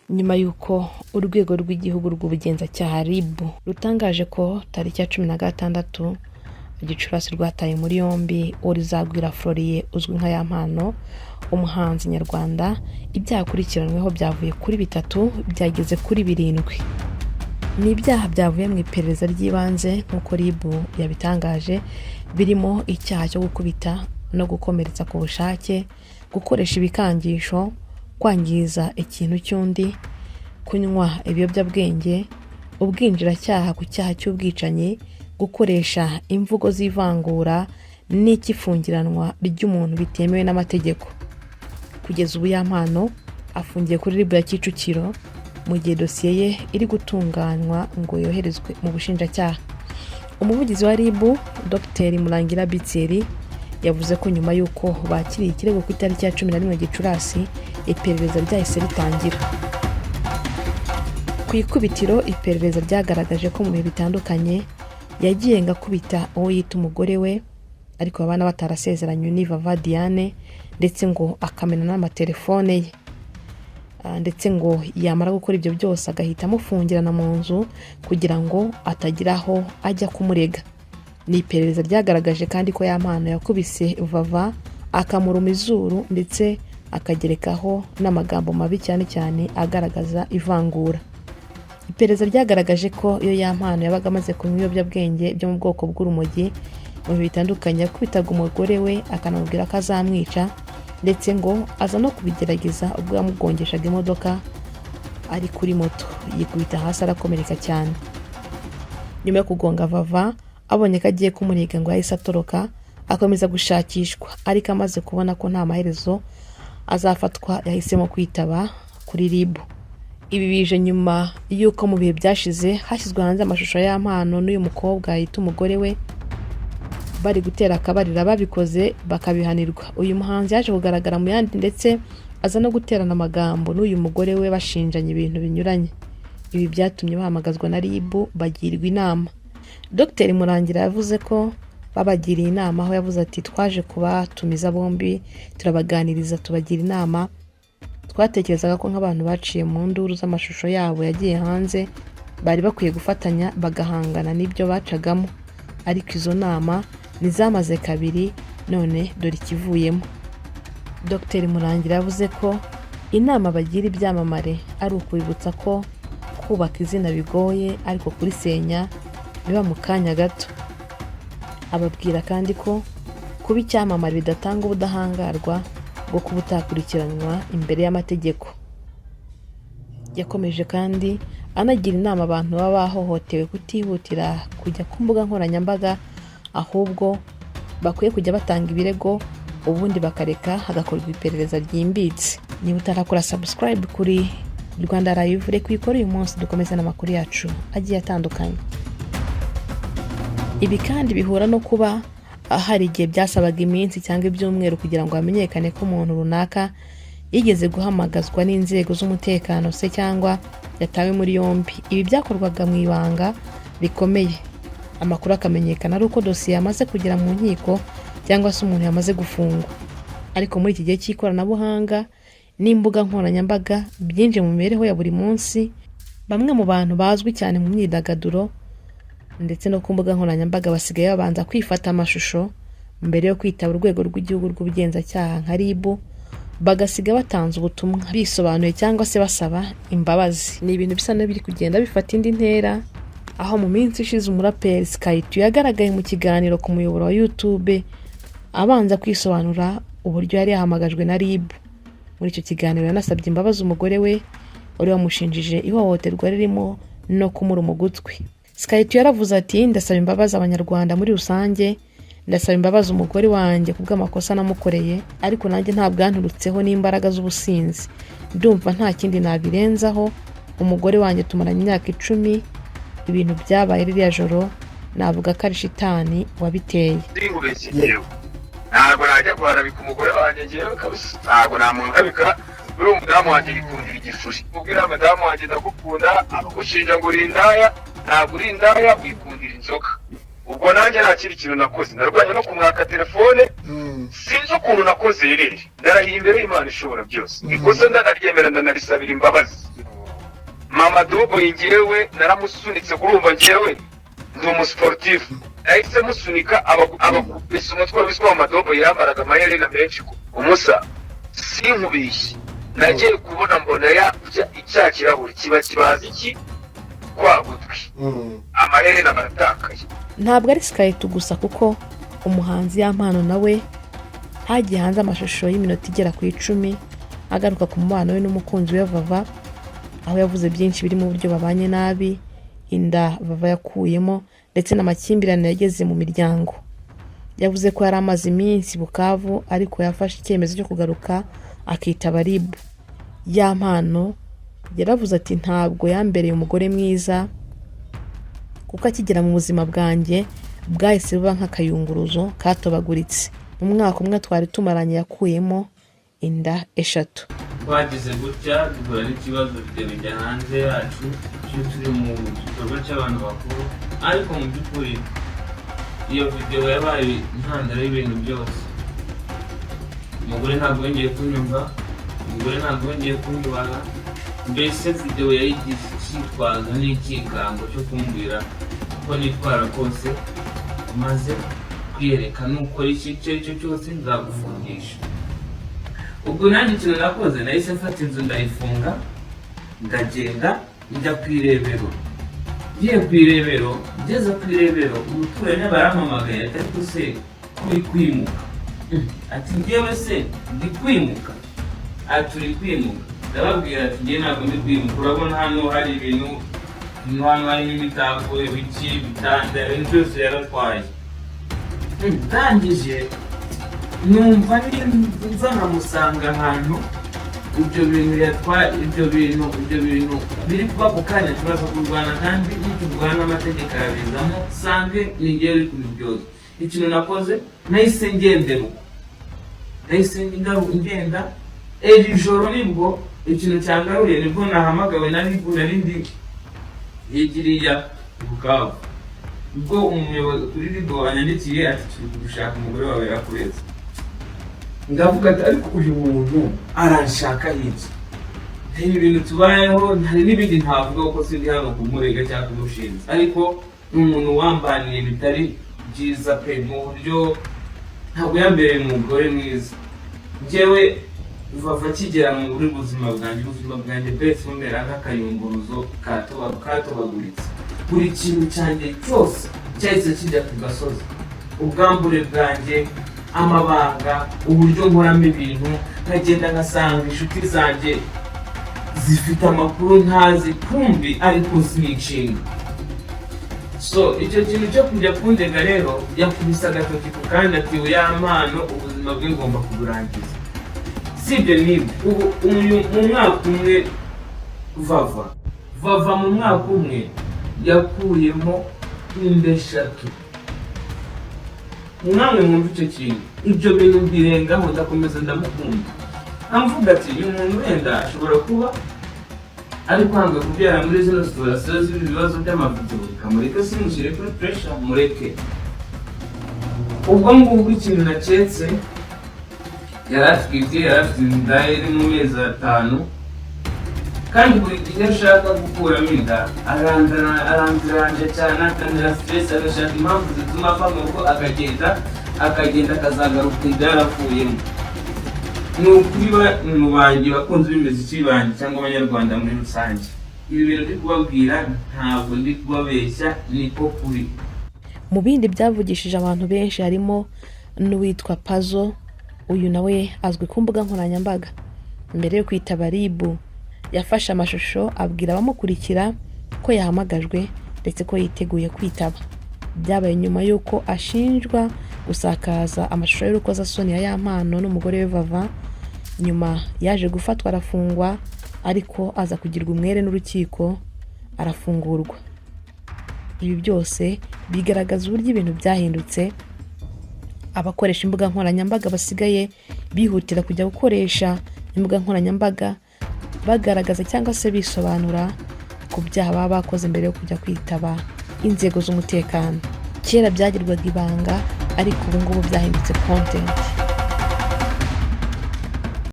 Nyuma y'uko Urwego rw'Igihugu rw'Ubugenzacyaha, RIB, rutangaje ko tariki ya 16 Gicurasi rwataye muri yombi Urizagwira Florie uzwi nka Yampano, umuhanzi nyarwanda, ibyaha akurikiranyweho byavuye kuri bitatu byageze kuri birindwi. Ni ibyaha byavuye mu iperereza ry'ibanze nk'uko RIB yabitangaje, birimo icyaha cyo gukubita no gukomeretsa ku bushake, gukoresha ibikangisho, kwangiza ikintu cy'undi, kunywa ibiyobyabwenge, ubwinjiracyaha ku cyaha cy'ubwicanyi, gukoresha imvugo z'ivangura n'icy'ifungiranwa ry'umuntu bitemewe n'amategeko. Kugeza ubu Yampano afungiye kuri RIB ya Kicukiro mu gihe dosiye ye iri gutunganywa ngo yoherezwe mu bushinjacyaha. Umuvugizi wa RIB, Dr Murangira Bitseri, yavuze ko nyuma y'uko bakiriye ikirego ku itariki ya 11 Gicurasi, iperereza ryahise ritangira. Ku ikubitiro, iperereza ryagaragaje ko mu bihe bitandukanye yagiye ngo akubita uwo yita umugore we ariko babana batarasezeranye, ni Vava Diane, ndetse ngo akamena n'amatelefone ye, ndetse ngo yamara gukora ibyo byose agahita amufungirana mu nzu kugira ngo atagira aho ajya kumurega. Ni iperereza ryagaragaje kandi ko Yampano yakubise Vava akamuruma izuru, ndetse akagerekaho n'amagambo mabi, cyane cyane agaragaza ivangura. Iperereza ryagaragaje ko iyo Yampano yabaga amaze kunywa ibiyobyabwenge byo mu bwoko bw'urumogi, mu bihe bitandukanye yakubitaga umugore we akanamubwira ko azamwica, ndetse ngo aza no kubigerageza ubwo yamugongeshaga imodoka ari kuri moto, yikubita hasi arakomereka cyane. Nyuma yo kugonga Vava, abonye ko agiye kumurega, ngo yahise atoroka, akomeza gushakishwa, ariko amaze kubona ko nta maherezo azafatwa yahisemo kwitaba kuri RIB. Ibi bije nyuma y'uko mu bihe byashize hashyizwe hanze amashusho Yampano n'uyu mukobwa yita umugore we bari gutera akabariro, ababikoze bakabihanirwa. Uyu muhanzi yaje kugaragara mu yandi, ndetse aza no guterana amagambo n'uyu mugore we, bashinjanya ibintu binyuranye. Ibi byatumye bahamagazwa na RIB bagirwa inama. Dr Murangira yavuze ko babagiriye inama, aho yavuze ati: "Twaje kubatumiza bombi, turabaganiriza, tubagira inama. Twatekerezaga ko nk'abantu baciye mu nduru z'amashusho yabo yagiye hanze, bari bakwiye gufatanya bagahangana n'ibyo bacagamo, ariko izo nama ntizamaze kabiri, none dore ikivuyemo." Dr Murangira yavuze ko inama bagira ibyamamare ari ukubibutsa ko kubaka izina bigoye, ariko kurisenya biba mu kanya gato. Ababwira kandi ko kuba icyamamare bidatanga ubudahangarwa bwo kuba utakurikiranwa imbere y'amategeko. Yakomeje kandi anagira inama abantu baba bahohotewe kutihutira kujya ku mbuga nkoranyambaga, ahubwo bakwiye kujya batanga ibirego, ubundi bakareka hagakorwa iperereza ryimbitse. Niba utarakora subscribe kuri Rwanda Live, reka uyikore uyu munsi, dukomeze n'amakuru yacu agiye atandukanye. Ibi kandi bihura no kuba hari igihe byasabaga iminsi cyangwa ibyumweru kugira ngo hamenyekane ko umuntu runaka yigeze guhamagazwa n'inzego z'umutekano se cyangwa yatawe muri yombi. Ibi byakorwaga mu ibanga rikomeye, amakuru akamenyekana ari uko dosiye yamaze kugera mu nkiko cyangwa se umuntu yamaze gufungwa. Ariko muri iki gihe cy'ikoranabuhanga n'imbuga nkoranyambaga byinjiye mu mibereho ya buri munsi, bamwe mu bantu bazwi cyane mu myidagaduro ndetse no ku mbuga nkoranyambaga basigaye babanza kwifata amashusho mbere yo kwitaba Urwego rw'Igihugu rw'Ubugenzacyaha nka RIB, bagasiga batanze ubutumwa bisobanuye cyangwa se basaba imbabazi. Ni ibintu bisa n'ibiri kugenda bifata indi ntera, aho mu minsi ishize umuraperi Sky2 yagaragaye mu kiganiro ku muyoboro wa YouTube abanza kwisobanura uburyo yari yahamagajwe na RIB. Muri icyo kiganiro yanasabye imbabazi umugore we wari wamushinjije ihohoterwa ririmo no kumuruma ugutwi. Sky2 yaravuze ati: "Ndasaba imbabazi Abanyarwanda muri rusange, ndasaba imbabazi umugore wanjye ku bw'amakosa namukoreye, ariko nanjye ntabwo yanturutseho n'imbaraga z'ubusinzi. Ndumva nta kindi nabirenzaho. Umugore wanjye tumaranye imyaka 10. Ibintu byabaye ririya joro navuga ko ari shitani wabiteye." Sinkubeshye, njyewe ntabwo najya guharabika umugore wanjye. Njyewe kabisa ntabwo namuharabika. Uriya umudamu wanjye yikundira igifuri. Ubwira madamu wanjye ndagukunda, abagushinja ngo uri indaya, ntabwo uri indaya, wikundira inzoga. Ubwo nanjye nta kindi kintu nakoze, narwanye no kumwaka telefone. Sinzi ukuntu nakoze rero, ndarahiye imbere y'Imana ishobora byose, ikosa ndanaryemera, ndanarisabira imbabazi. Mama Doboyi, njyewe naramusunitse. Kurumva njyewe ndi umusiporutifu, nahise musunika, abakubise umutwe wiswe Mama Doboyi yambaraga amaherena menshi. Umusa, sinkubishye, nagiye kubona mbona ya icya kirahuri kiba kibaza iki kwa gutwi, amaherena baratakaye. Ntabwo ari Sky2 gusa, kuko umuhanzi Yampano nawe hagiye hanze amashusho y'iminota igera ku 10 agaruka ku mubano we n'umukunzi we Vava, aho yavuze byinshi birimo uburyo babanye nabi, inda Vava yakuyemo, ndetse n'amakimbirane yageze mu miryango. Yavuze ko yari amaze iminsi Bukavu, ariko yafashe icyemezo cyo kugaruka akitaba RIB. Yampano yaravuze ati: "Ntabwo yambereye umugore mwiza, kuko akigera mu buzima bwanjye bwahise buba nk'akayunguruzo katobaguritse. Mu mwaka umwe twari tumaranye yakuyemo inda eshatu." Twagize gutya duhura n'ikibazo, bijya bijya hanze yacu iyo turi mu gikorwa cy'abantu bakuru. Ariko mu by'ukuri iyo videwo yabaye intandaro y'ibintu byose. Umugore ntabwo yongeye kunyumva, umugore ntabwo yongeye kunyubaha. Mbese videwo yayigize icyitwazo n'icyigango cyo kumbwira uko nitwara kose, maze kwiyereka nukora iki icyo ari cyo cyose nzagufungisha. Ubwo nanjye ikintu nakoze, nahise mfata inzu ndayifunga, ndagenda njya ku irebero. Ngiye ku irebero, ngeze ku irebero, umuturanyi barampamagaye ati: "Ariko se kuri kwimuka?" Ati: "Njyewe se ndi kwimuka?" Ati: "Uri kwimuka." Ndababwira ati: "Njye ntabwo ndi kwimuka. Urabona hano hari ibintu, hano harimo imitako, ibiki, ibitanda, ibintu byose yaratwaye." Ndangije numva nza nkamusanga ahantu ibyo bintu yatwaye, ibyo bintu biri kuba ako kanya, turaza kurwana, kandi niturwana amategeko arabizamo, sange ni njyewe uri kubibyoza. Ikintu nakoze, nahise ngendera uko, nahise ngenda. Iri joro nibwo ikintu cyangaruye, nibwo nahamagawe na RIB. Nari ndi yegiriya Bukavu, ubwo umuyobozi kuri RIB wanyandikiye ati: "Turi kugushaka, umugore wawe yakureze." Ndavuga ati: "Ariko uyu muntu aranshaka iki?" Hari ibintu tubayeho, hari n'ibindi ntavuga kuko sindi hano kumurega cyangwa kumushinja, ariko ni umuntu wambaniye bitari byiza pe, mu buryo ntabwo yambereye umugore mwiza. Njyewe vava akigera muri buzima bwanjye, ubuzima bwanjye bwese bumera nk'akayunguruzo katobaguritse. Buri kintu cyanjye cyose cyahise kijya ku gasozi: ubwambure bwanjye, amabanga, uburyo nkoramo ibintu, nkagenda ngasanga inshuti zanjye zifite amakuru ntazi, kumbi ariko zininshinga. So icyo kintu cyo kujya kundega rero, yakubise agatoki ku kandi ati: "Yampano ubuzima bwe ngomba kuburangiza." Si ibyo n'ibyo, ubu mu mwaka umwe Vava mu mwaka umwe yakuyemo inda eshatu. Namwe mwumva icyo kintu. Ibyo bintu mbirengaho, ndakomeza ndamukunda, nkamvuga ati: "Uyu muntu wenda ashobora kuba ari kwanga kubyara muri zino situation z'ibi bibazo by'amavideo, reka mureke, simushyire kuri pressure, mureke." Ubwo ngubwo ikintu naketse, yari atwite, yari afite inda iri mu mezi 5, kandi buri gihe ashaka gukuramo inda arandiranje cyane, akanira stress, agashaka impamvu zituma ava mu rugo, akagenda akazagaruka inda yaravuyemo. Ni ukuri, bantu banjye, bakunzi b'imiziki banjye cyangwa abanyarwanda muri rusange, ibi bintu ndi kubabwira ntabwo ndi kubabeshya, niko kuri. Mu bindi byavugishije abantu benshi harimo n'uwitwa Pazo. Uyu nawe azwi ku mbuga nkoranyambaga. Mbere yo kwitaba RIB, yafashe amashusho abwira abamukurikira ko yahamagajwe ndetse ko yiteguye kwitaba. Byabaye nyuma y'uko ashinjwa gusakaza amashusho y'urukozasoni ya Yampano n'umugore we Vava. Nyuma yaje gufatwa arafungwa, ariko aza kugirwa umwere n'urukiko arafungurwa. Ibi byose bigaragaza uburyo ibintu byahindutse, abakoresha imbuga nkoranyambaga basigaye bihutira kujya gukoresha imbuga nkoranyambaga bagaragaza cyangwa se bisobanura ku byaha baba bakoze mbere yo kujya kwitaba inzego z'umutekano. Kera byagirwaga ibanga, ariko ubu ngubu byahindutse content.